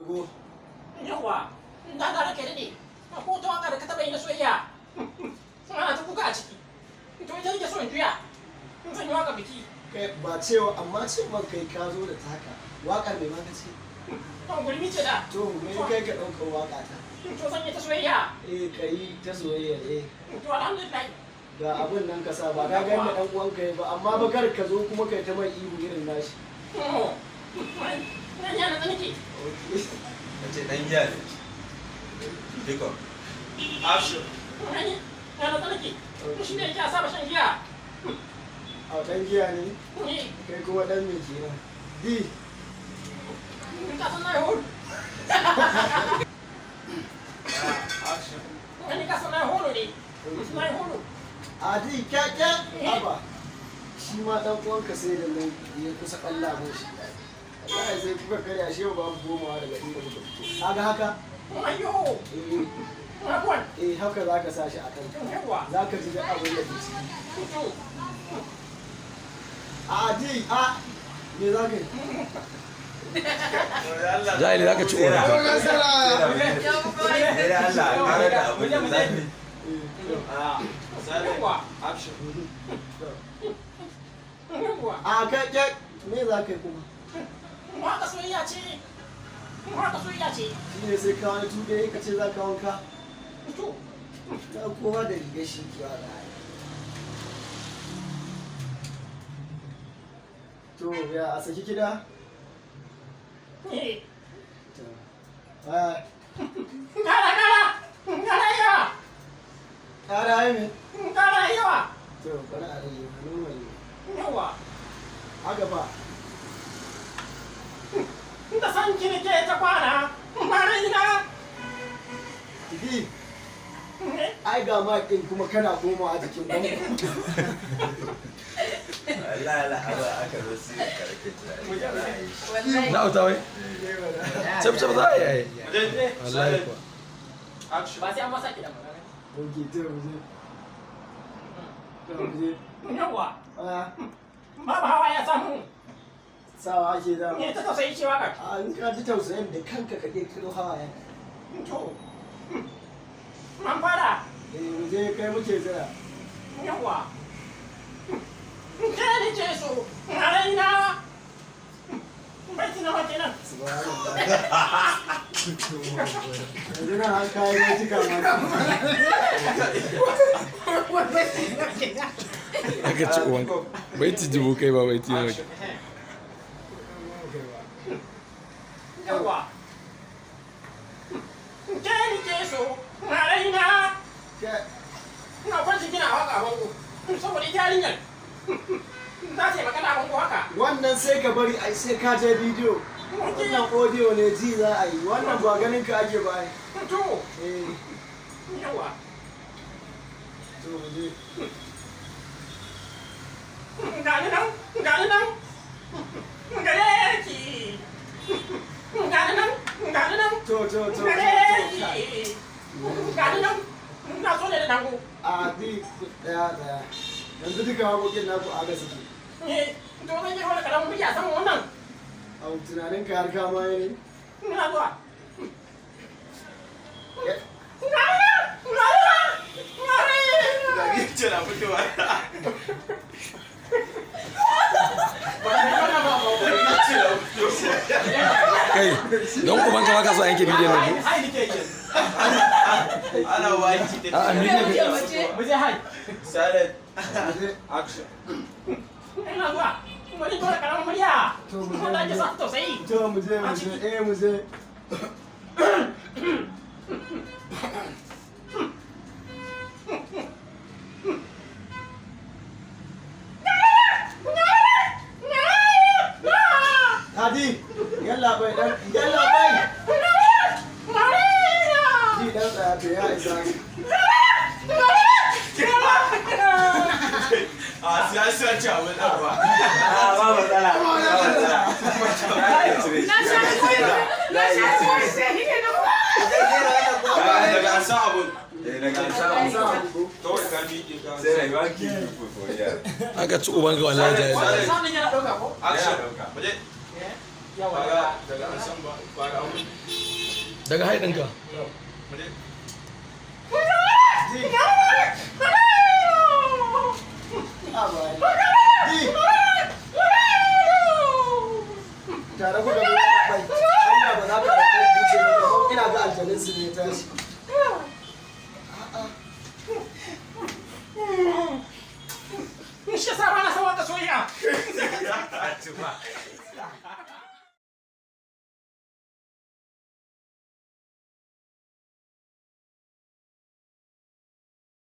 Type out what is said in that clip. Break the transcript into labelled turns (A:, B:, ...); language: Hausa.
A: Go.
B: Yawa, na da rake daɗe, ko ta waka da ka taɓa yi na soyayya. Ana ta kuka a ciki. To ita nake so in juya. In zan yi waka biki.
A: Kai ba cewa amma cewa kai ka zo da taka. Waƙar mai ma ka ce?
B: To gurmi ce da.
A: To me kai ka ɗaukar waƙa ta?
B: To zan yi ta soyayya.
A: Eh ka yi ta soyayya eh.
B: To alhamdulillah.
A: Ga abun nan ka sa ba ka gani da ɗan uwanka ya ba amma ba kar ka zo kuma kai ta mai ihu irin nashi.
B: Nan yana da nake.
A: Okay.
C: Ka ce ɗan giya ne. Pick up. Action.
B: Nan yana da nake. Shi ne yake saba shan giya.
A: A ɗan giya ne?
B: Ni
A: Kai kuma ɗan me kenan? D.
B: ka san na yi horo.
C: Action.
B: Ni ka san na yi horo ne. Na yi horo.
A: A D kyakkya haba. Shi ma ɗan uwanka sai da nan ya kusa ƙwalla mun shi. Wallahi sai kuka karya shi ba babu komawa daga inda kuka fito. Kaga haka?
B: Ayo.
A: Eh,
B: Abuwan.
A: eh haka za ka sa shi a kanka.
B: Yawa.
A: Za ka ji duk abin da ke ciki.
B: To.
A: A D a me za ka yi?
D: Jahili za ka ci uwarka.
C: Sai Allah ƙara da abin da zafi.
B: Yawa.
C: Action.
B: Yawa.
A: A kai kai me za ka yi kuma?
B: Waka soyayya ce. Waka soyayya ce.
A: Shi ne sai ka wani tuɓe ka ce za ka wanka.
B: To.
A: Na kowa da rigar shi ke wa da To ya a saki kiɗa?
B: Eh.
A: To. Ah,
B: Kara kara. Kara yawa.
A: ƙara yi me?
B: Kara yawa.
A: To bari a rage hannu mai.
B: Yawa.
A: Haka ba.
B: Da san ki nake ta kwana. Marina.
A: Tiki, ai ga mic ɗin kuma kana komawa jikin bango.
C: Wallahi Allah abu aka zo sai ka rike tunani.
D: Na auta wai? Cap cap za a yi ai. Wallahi kuwa.
C: Action.
B: Ba sai an masa kiɗan ba.
A: Ok, to mu je. To mu je.
B: Yawa.
A: Ah,
B: Babu hawa ya samu.
A: sawa ake dama.
B: Ne ta tausayi ce waka.
A: A in ka ji tausayin da kanka ka ƙirƙiro hawayen.
B: To. An fara.
A: Eh, mu je kai muke jira.
B: Yawa. Ke ni ce so. Marina. Baiti nawa kenan.
A: Subhanallah. Yanzu nan an kayi mai cika ma.
D: Aka ci uwanka. Baiti dubu kai ba baiti nawa.
B: Yawa. Ke ni ce so. Marina.
A: Ke-
B: Ina kwanci gina waka a bango. Saboda ita yarinyar. Za ta yi magana a bango haka.
A: Wannan sai ka bari ai sai ka je bidiyo. Wannan audio ne ji za a yi. Wannan ba ganin ka ake ba ai.
B: To.
A: Eh,
B: Yawa.
A: to mu je.
B: Gani nan, gani nan. Gare ki. Gani nan, gani nan.
A: To to to to
B: Gare
A: to. Kai.
B: ki. Gani nan. Ina so ne da dango.
A: A di daya daya. Yanzu duka waƙoƙin naku a ga suke.
B: Eh, to zan yi wani karamin murya saman wannan.
A: A tunanin ka har ka ma yi ne?
B: Ina zuwa.
A: Eh,
B: Gani nan, gani nan. Gani nan.
C: Gari ce na fitowa. Gari ce na fitowa.
D: Kai, don ubanka ba ka so a yanke bidiyon nan ko?
C: Ana waki da
D: A'a, ni ne.
B: Mu je hai.
C: Silent.
A: mu je.
C: Action.
B: Ina zuwa. Wani dole karamin murya.
A: To, mu je,
B: Wanda ake
A: mu je.
B: sa tausayi.
A: To mu je mu je eh mu je. Hadi, yalla bai dan yalla bai. Ji dan tsaya to ya isa.
C: A siyasa ce abin nan ba. A ba matsala. Ba matsala.
E: Na sha na sha
C: Daga an sa abun. Daga an sa abun.
A: Sa abu ko?
C: Kawai ka miƙe ka. Sai rayuwa ki for here.
D: Aka ci ubanka wallahi jahili.
B: Sanin yana ɗauka ko?
C: Action. Muje.
B: Yawa.
C: Fara daga an san ba fara abu.
D: Daga haidinka.
C: Mu je.
A: Haba. Di.